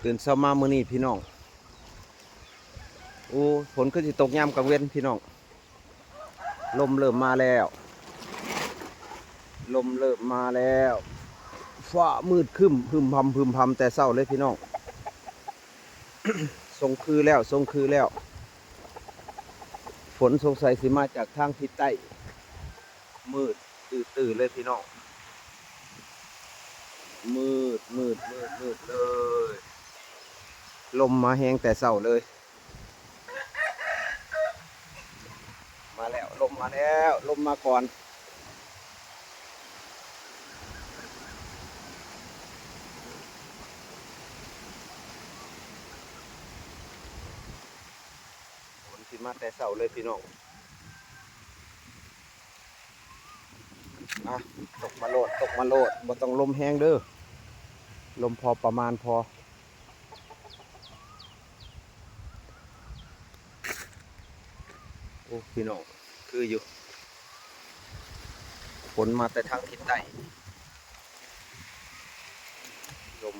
ຕື່ນເຊົ້າມາມື້ນີ້ພີ່ນ້ອງ ໂອ້ ຝົນຄືຊິຕົກຍາມກາງເວັນພີ່ນ້ອງ. ລົມເລີ່ມມາແລ້ວ ລົມເລີ່ມມາແລ້ວ ຟ້າມືດຄຶ້ມ ຮຶ່ມພຳ ຮຶ່ມພຳແຕ່ເຊົ້າເລີຍພີ່ນ້ອງ. ຊົງຄືແລ້ວ ຊົງຄືແລ້ວ ຝົນສົງໄສຊິມາຈາກທາງທິດໃຕ້. ມືດຕື້ໆເລີຍພີ່ນ້ອງ ມືດ ມືດ ມືດ ມືດເລີຍ. ລົມມາແຮງແຕ່ເຊົ້າເລີຍ ມາແລ້ວ ລົມມາແລ້ວ ລົມມາກ່ອນ. ຝົນຊິມາແຕ່ເຊົ້າເລີຍພີ່ນ້ອງ. ອ່ະ ຕົກມາໂລດ ຕົກມາໂລດ ບໍ່ຕ້ອງລົມແຮງເດີ້ ລົມພໍປະມານພໍ. ໂອ້ ພີ່ນ້ອງ ຄືຢູ່ ຝົນມາແຕ່ທາງທິດໃຕ້ ລົມ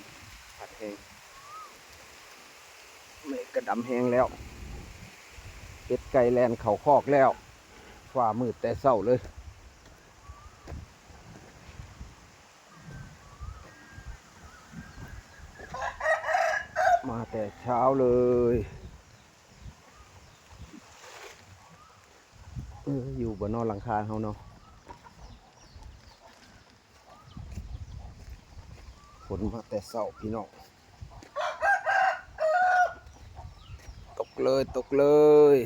ພັດແຮງ ເມກກະດຳແຮງແລ້ວ ເປັດໄກ່ແລ່ນເຂົ້າຄອກແລ້ວ ຟ້າມືດແຕ່ເຊົ້າເລີຍ ມາແຕ່ເຊົ້າເລີຍ. ເອີ ຢູ່ບໍ່ເນາະຫຼັງຄາເຮົາເນາະ ຝົນມາແຕ່ເຊົ້າພີ່ນ້ອງ ຕົກເລີຍ ຕົກເລີຍ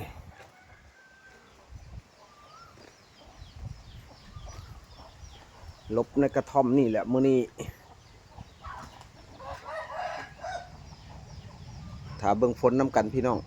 ຫຼົບໃນກະທ່ອມນີ້ແຫຼະມື້ນີ້ ຖ້າເບິ່ງຝົນນຳກັນພີ່ນ້ອງ.